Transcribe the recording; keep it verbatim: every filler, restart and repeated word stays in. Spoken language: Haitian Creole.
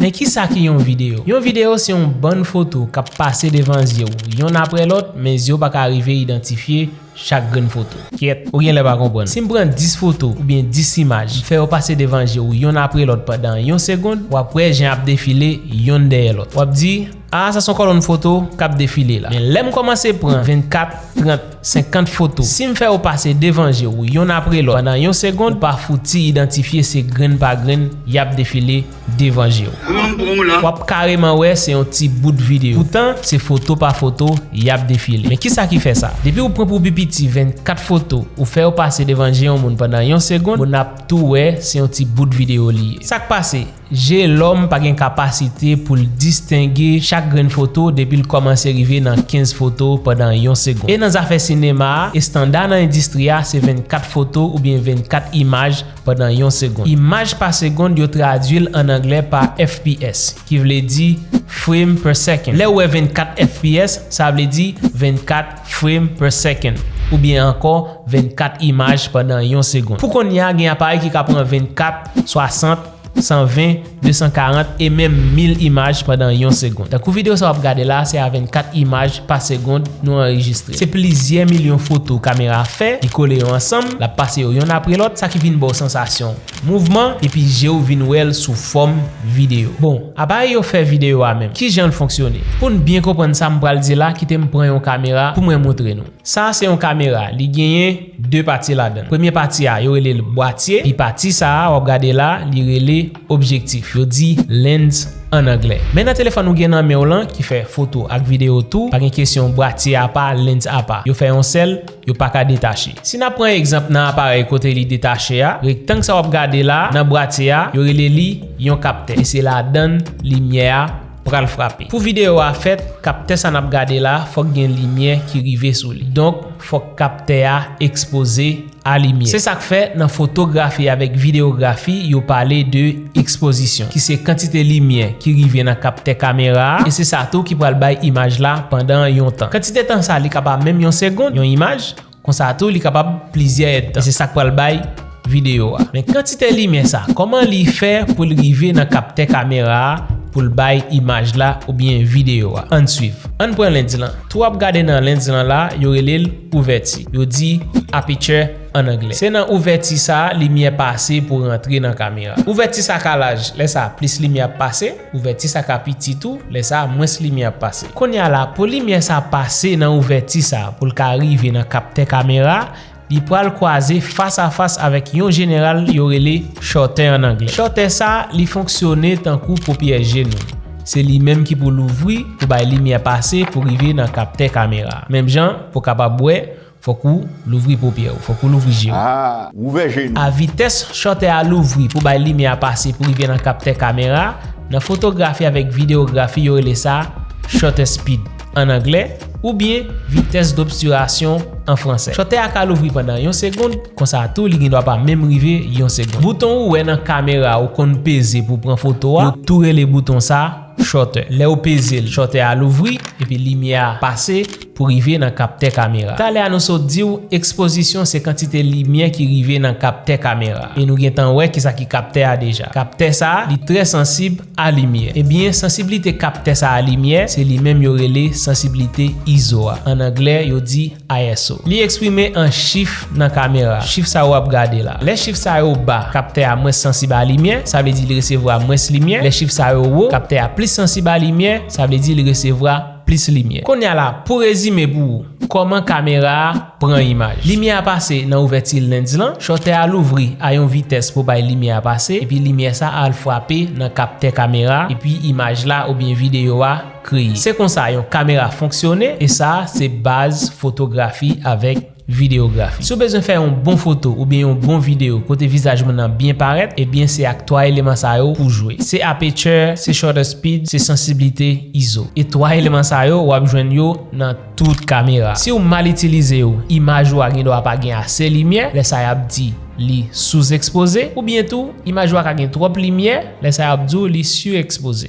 Men kisa ki yon videyo? Yon videyo se yon bann foto k ap pase devan zye w, yonn apre lòt, men zye w pa ka rive idantifye chak grenn foto. Kyèt, ou genlè pa konprann. Si m pran dis foto oubyen dis imaj, m fè yo pase devan je w yonn apre lòt pandan yon segonn, w ap wè jan y ap defile yonn dèyè lòt. W ap di, "A, sa se yon kòlonn foto k ap defile la." Men lè m kòmanse pran vennkat, trant, senkant foto, si m fè yo pase devan je w yonn apre lòt pandan yon segonn, ou pa fouti idantifye se grenn pa grenn y ap defile devan je w. W ap kareman wè se yon ti bout videyo. Poutan, se foto pa foto y ap defile. Men kisa ki fè sa? Depi ou pran pou pi piti vennkat foto, ou fè yo pase devan je yon moun pandan yon segonn, moun ap tou wè se yon ti bout videyo li ye. Sa k pase? Je lòm pa gen kapasite pou l distenge chak grenn foto depi l kòmanse rive nan kenz foto pandan yon segonn. E nan zafè sinema a, estanda nan endistri a se vennkat foto oubyen vennkat imaj pandan yon segonn. Imaj pa segonn yo tradui l ann anglè pa F P S, ki vle di frame per second. Lè w wè vennkat F P S, sa vle di vennkat frame per second, oubyen ankò vennkat imaj pandan yon segonn. Pou kounye a, gen aparèy ki ka pran vennkat, swasant, san ven, de san karant e menm mil imaj pandan yon segonn. Tankou videyo sa w ap gade la, se a vennkat imaj pa segonn nou anrejistre. Se plizyè milyon foto kamera fè, li kole yo ansanm, l ap pase yo yonn apre lòt, sa ki vin ba w sansasyon mouvman, epi je w vin wè l sou fòm videyo. Bon, aparèy yo fè videyo a menm, kijan l fonksyone? Pou n byen konprann sa m pral di la, kite m pran yon kamera pou mwen montre nou. Sa a se yon kamera, li genyen de pati ladan l. Premye pati a, yo rele l bwatye, epi pati sa a, w ap gade la, li rele objektif. Yo di lens ann anglè. Men nan telefòn ou gen nan men w lan, ki fè foto ak videyo tou, pa gen kesyon bwatye apa, lens apa. Yo fè yon sèl, yo pa ka detache. Si n ap pran egzanp nan aparèy kote li detache a, rektang sa w ap gade la, nan bwatye a, yo rele li yon kaptè. E se ladan l limyè a pral frape. Pou videyo a fèt, kaptè sa n ap gade la, fòk gen limyè ki rive sou li. Donk, fòk kaptè a ekspoze a limyè. Se sa k fè, nan fotografi avèk videyografi, yo pale de ekspozisyon, ki se kantite limyè ki rive nan kaptè kamera a, e se sa tou ki pral bay imaj la pandan yon tan. Kantite tan sa, li ka pa menm yon segonn, yon imaj, konsa tou, li kapab plizyè èdtan. E se sa k pral bay videyo a. Men kantite limyè sa, kòman li fè pou l rive nan kaptè kamera a pou l bay imaj la oubyen videyo a? Ann swiv. Ann pran lens lan. Tou w ap gade nan lens lan la, yo rele l ouvèti. Yo di aperture ann anglè. Se nan ouvèti sa a limyè pase pou rantre nan kamera. Ouvèti sa ka laj, lè sa a plis limyè ap pase. Ouvèti sa ka piti tou, lè sa a mwens limyè ap pase. Kounye a la, pou limyè sa pase nan ouvèti sa pou l ka rive nan kaptè kamera, li pral kwaze fas a fas avèk yon jeneral yo rele shutter ann anglè. Shutter sa, li fonksyone tankou popyè je nou. Se li menm ki pou louvri pou bay limyè pase pou rive nan kaptè kamera. Menm jan, pou w kapab wè, fòk ou louvri popyè ou, fòk ou louvri je ou. Ah, ouvè je nou. A vitès shutter a louvri pou bay limyè a pase pou rive nan kaptè kamera, nan fotografi avèk videyografi yo rele sa shutter speed ann anglè, oubyen vitès d'obturation an fransè. Shutter a ka louvri pandan yon segonn, konsa tou li gendwa pa menm rive yon segonn. Bouton ou wè nan kamera ou konn peze pou pran foto a, yo tou rele bouton sa shutter. Lè w peze l, shutter a louvri, epi limyè a pase pou rive nan kaptè kamera. Talè a nou sot di w, ekspozisyon se kantite limyè ki rive nan kaptè kamera. E nou gentan wè kisa ki kaptè a deja. Kaptè sa a, li trè sansib a limyè. Ebyen, sansiblite kaptè sa a limyè, se li menm yo rele sansiblite iso a. Ann anglè, yo di I S O. Li eksprime an chif nan kamera. Chif sa yo w ap gade la. Lè chif sa yo ba, kaptè a mwens sansib a limyè, sa vle di li resevwa mwens limyè. Lè chif sa yo wo, kaptè a plis sansib a limyè, sa vle di li resevwa plis limyè. Kounye a la, pou rezime pou ou, kòman kamera a pran imaj? Limyè a pase nan ouvèti lens lan, shutter a louvri a yon vitès pou bay limyè a pase, epi limyè sa al frape nan kaptè kamera, epi imaj la oubyen videyo a kreye. Se konsa yon kamera fonksyone, e sa a se baz fotografi avèk videyografi. Si w bezwen fè yon bon foto oubyen yon bon videyo kote vizaj moun nan byen parèt, ebyen se ak twa eleman sa yo pou jwe. Se aperture, se shutter speed, se sansiblite iso. E twa eleman sa yo, w ap jwenn yo nan tout kamera. Si w mal itilize yo, imaj ou a gendwa pa gen ase limyè, lè sa y ap di li sou-ekspoze, oubyen tou, imaj ou a ka gen twòp limyè, lè sa y ap di w li su-ekspoze.